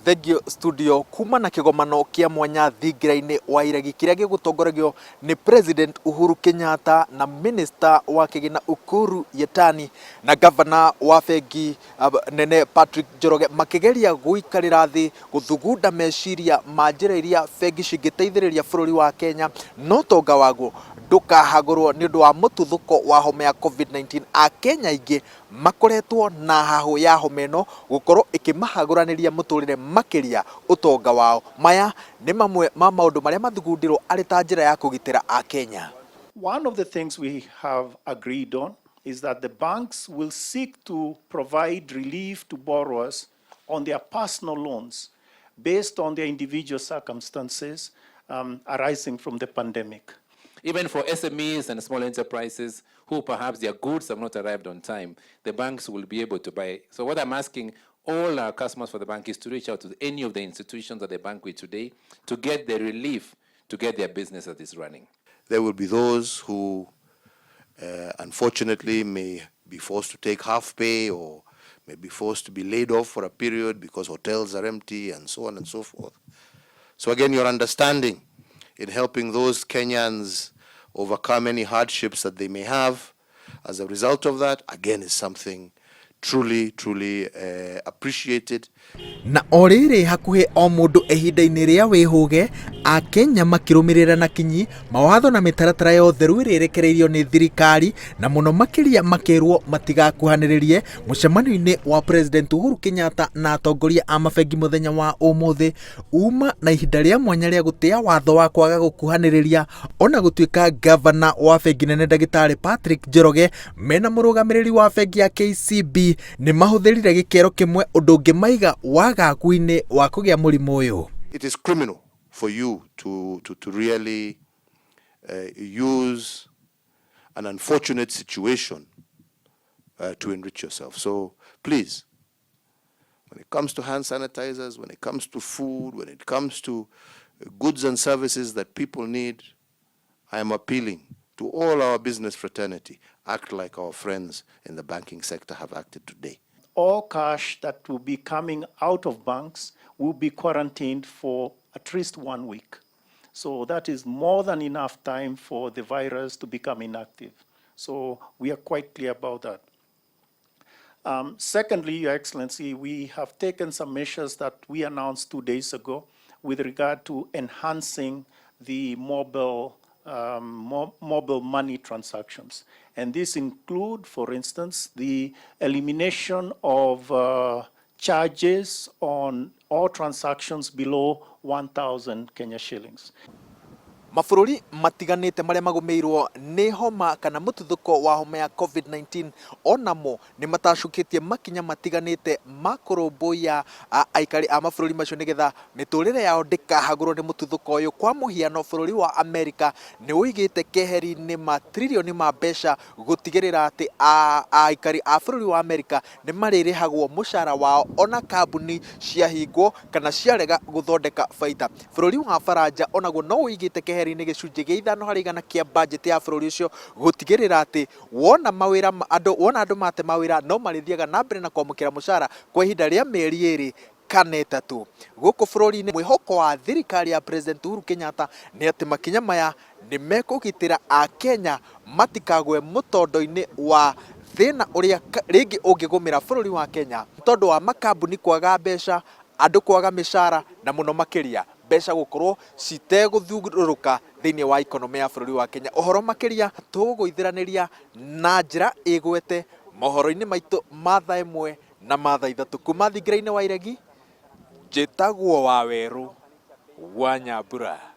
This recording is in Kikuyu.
Thengio studio kuma na kĩgomano kĩa mwanya thingira-inĩ wa iregi kĩrĩa gĩgũtongoragio nĩ President Uhuru Kenyatta na Minister wa kĩgĩna Ukur Yatani na Gavana wa bengi nene Patrick Njoroge makĩgeria gũikarĩra thĩ gũthugunda meciria ma njĩra iria bengi cingĩteithĩrĩria bũrũri wa Kenya na ũtonga waguo ndũkahagũrwo nĩ ũndũ wa mũtuthũko wa homa ya COVID-19. Akenya aingĩ makoretwo na hahũ ya homa ĩno gũkorwo ĩkĩmahagũranĩria mũtũrĩre makĩria ũtonga wao. Maya nĩ mamwe ma maũndũ marĩa mathugundirwo arĩ ta njĩra ya kũgitĩra Akenya. One of the things we have agreed on is that the banks will seek to provide relief to borrowers on their personal loans based on their individual circumstances arising from the pandemic. Even for SMEs and small enterprises who perhaps their goods have not arrived on time, the banks will be able to buy. So what I'm asking all our customers for the bank is to reach out to any of the institutions that they bank with today to get the relief to get their business that is running. There will be those who unfortunately may be forced to take half pay or may be forced to be laid off for a period because hotels are empty and so on and so forth. So again, your understanding in helping those Kenyans overcome any hardships that they may have as a result of that, again, is something truly, truly appreciated. Na o rĩrĩ hakuhĩ o mũndũ ihinda-inĩ rĩa wĩhũge, Akenya makĩrũmĩrĩra na kinyi mawatho na mĩtaratara ya ũtheru ĩrĩa ĩrekereirio nĩ thirikari na mũno makĩria makerwo matigakuhanĩrĩrie mũcemanio-inĩ wa President Uhuru Kenyatta na atongoria a mabengi mũthenya wa ũmũthĩ uma na ihinda rĩa mwanya rĩa gũtĩa watho wa kwaga gũkuhanĩrĩria ona gũtuĩka gavana wa bengi nene ndagĩtarĩ Patrick Njoroge mena mũrũgamĩrĩri wa bengi ya KCB nĩ mahũthĩrire gĩkero kĩmwe ũndũ ũngĩmaiga wagagu-inĩ wa kũgĩa mũrimũ ũyũ. It is criminal for you to really use an unfortunate situation to enrich yourself. So please, when it comes to hand sanitizers, when it comes to food, when it comes to goods and services that people need, I am appealing to all our business fraternity, act like our friends in the banking sector have acted today. All cash that will be coming out of banks will be quarantined for at least one week. So that is more than enough time for the virus to become inactive. So we are quite clear about that. Secondly, Your Excellency, we have taken some measures that we announced 2 days ago with regard to enhancing the mobile money transactions. And this include, for instance, the elimination of charges on all transactions below 1,000 Kenya shillings. Mabũrũri matiganĩte marĩa magũmĩirwo nĩ homa kana mũtuthũko wa homa ya COVID-19 onamo nĩ matacũkĩtie makinya matiganĩte ma kũrũmbũiya aikari a mabũrũri macio nĩgetha mĩtũrĩre yao ndĩkahagũrwo nĩ mũtuthũko ũyũ. Kwa mũhiano, bũrũri wa Amerika nĩ ũigĩte keheri-inĩ matririoni ma mbeca gũtigĩrĩra atĩ aikari a bũrũri wa Amerika nĩ marĩrĩhagwo mũcara wao ona kambuni ciahingwo kana ciarega gũthondeka baita. Bũrũri wa Baranja onaguo no ũigĩte keheri-inĩ 5% kĩa bajeti ya bũrũri ũcio gũtigĩrĩra atĩ wona mawĩra andũ wona andũ mate mawĩra no marĩthiaga na mbere na kwamũkĩra mũcara kwa ihinda rĩa mĩeri 2 kana 3. Gũkũ bũrũri-inĩ, mwĩhoko wa thirikari ya President Uhuru Kenyatta nĩ atĩ makinya maya nĩ mekũgitĩra Akenya matikagwe mũtondo-inĩ wa thĩna ũrĩa rĩngĩ ũngĩgũmĩra bũrũri wa Kenya tondũ wa makambuni kwaga mbeca, andũ kwaga mĩcara na mũno makĩria mbeca gũkorwo citegũthiũrũrũka thĩinĩ wa ikonomĩ ya bũrũri wa Kenya. Ũhoro makĩria tũgũgũithĩranĩria na njĩra ĩgwete mohoro-inĩ maitũ ma thaa 1 na ma thaa 3. Kuma thingira-inĩ wa iregi, njĩtagwo Wawerũ wa Nyambura.